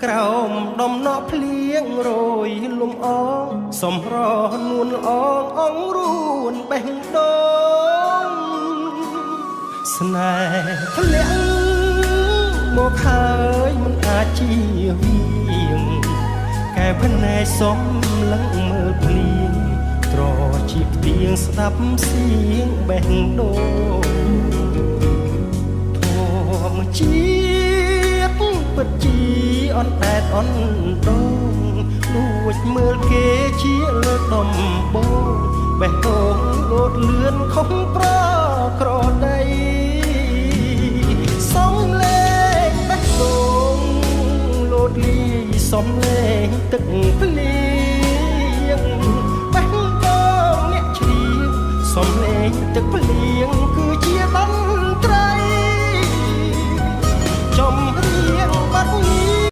ក្រោមដំណក់ភ្លៀងរយលំអងសំរនួនល្អងអងរួនបេះដូងស្នេហ៍ធ្លាក់មកហើយមិនអាចជាវៀងកែភ្នែកសំលឹងមើលភ្លៀងត្រជាផ្ទៀងស្ដាប់សៀងបេះដូង ធម្មជាតិពិតជាអន់តែតអន់ដងលួចមើលគេជាលើកដំបងបេះដូងលោតលឿនខុសប្រក្រដីសំលេងបេះដូងលោតលីសំលេងទឹកភ្លៀងបេះដូងអ្នកជ្រៀងសំលេងទឹកភ្លៀងគឺជាតន្